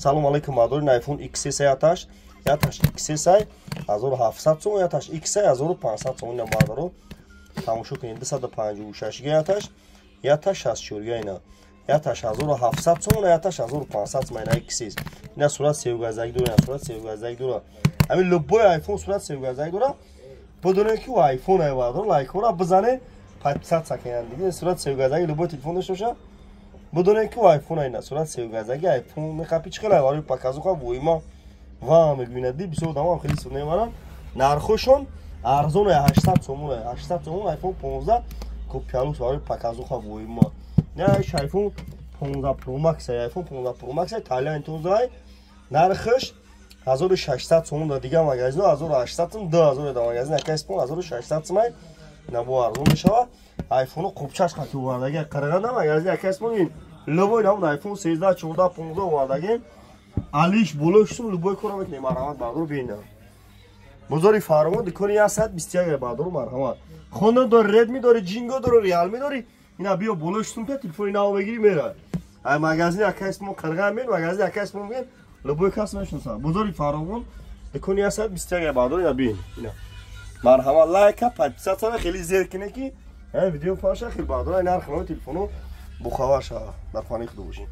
Салом алейкум, мардори. iPhone XS яташ, яташ XS 1700 сом, яташ X 1500 сом. Ина, мардоро, тамошо кунед, 256 га яташ, яташ 64 га. Ина яташ 1700 сом, яташ 1500 сом. Ина XS, ина сурат севгазак дора, ина сурат севгазак дора. Ҳамин любой iPhone сурат севгазак дора, бидонед, ки iPhone ай. Бардор, лайкҳоро бизанед, подписаться кунед. Дига сурат севгазаги любой телефон дошта боша, бидонед, ки iPhone. Ина сурат севгазаги iPhone мехапи, чӣ хеле барои показуха воима ва мебинад. Бисёр одамам хеле истифода мебаранд. Нархошон арзон, 800 сомон, 800 сомон iPhone 15 копиалус барои показуха воима. Не, iPhone 15 Pro Max, iPhone 15 Pro Max Италиан тозай, нархаш 1600 сомон. Дар дигар магазино 1800 сом, 2000. Дар магазин акайспон 1600 сом, ина бо арзон мешавад. Айфоно қубчаш қати овардаги қарағанда магазин акайспон. Ин любой намуд iPhone 13, 14, 15 овардаги, алиш болош сум, любой кора мекунем. Марҳамат, бардор, бина, бозори Фаромон, дукони 121. Бардор, марҳамат. Хона дори, Редми дори, Ҷинго дори, Реалми дори, ина биё, болош сум та телефони наво бегири, мера. Ай магазин акайспон қарға мен, магазин акайспон меген, любой кас мешиносад. Бозори Фаровон, дукони 121. Бардор, ина бин, ина марҳамат. Лайка, подписаться хеле зер кине, ки видео паша хел. Бардор, нарх нави телефоно бухабар шава. Дар фани худо бошед.